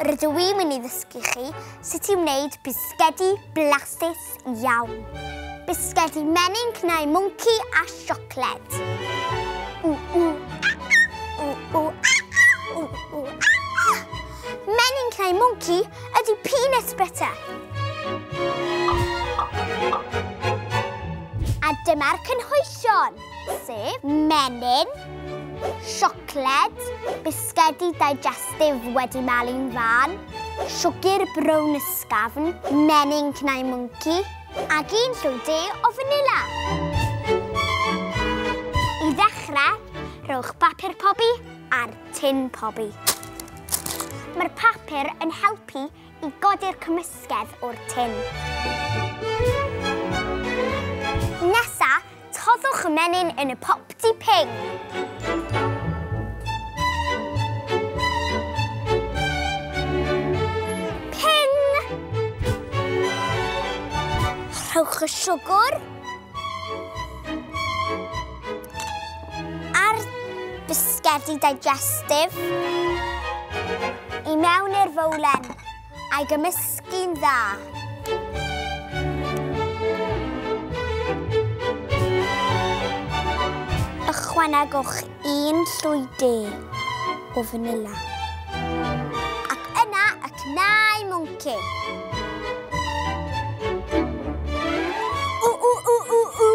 Rydw i'n mynd i ddysgu chi sut i wneud bisgedi blasus iawn. Bisgedi menyn cnau mwnci a siocled. Ww, ww, a, ww, ww, a, ww, ww, a. Menyn cnau mwnci ydy peanut butter. A dyma'r cynhwysion, sef menyn, siocled, bisgedi digestive wedi malu'n fân, siwgr brown ysgafn, menyn cnau mwnci, ac un llwy de o fanila. I ddechrau, rhowch bapur pobi a'r tin pobi. Mae'r papur yn helpu i godi'r cymysgedd o'r tin. Nesa, toddwch y menyn yn y popty ping. Ping! Rhowch y siwgr a'r bisgedi digestive i mewn i'r fowlen a'i gymysgu'n dda. Ychwanegwch un llwy de o fanila. Ac yna y cnau mwnci. Ww, ww, ww, ww, ww.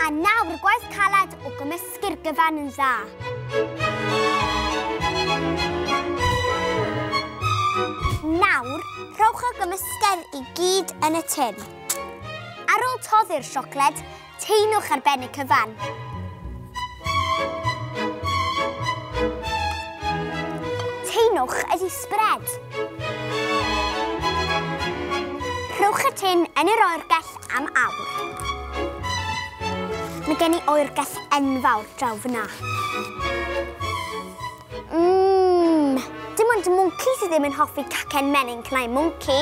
A nawr gwaith caled o gymysgu'r gyfan yn dda. Nawr, rhowch y gymysgedd i gyd yn y tin. Ar ôl toddi'r siocled, teinwch ar ben y cyfan. Teinwch ydy spread. Rhowch y tin yn yr oergell am awr. Mae gen i oergell enfawr draw fyna. Dim ond mwnci sydd ddim yn hoffi cacen menyn cnau mwnci.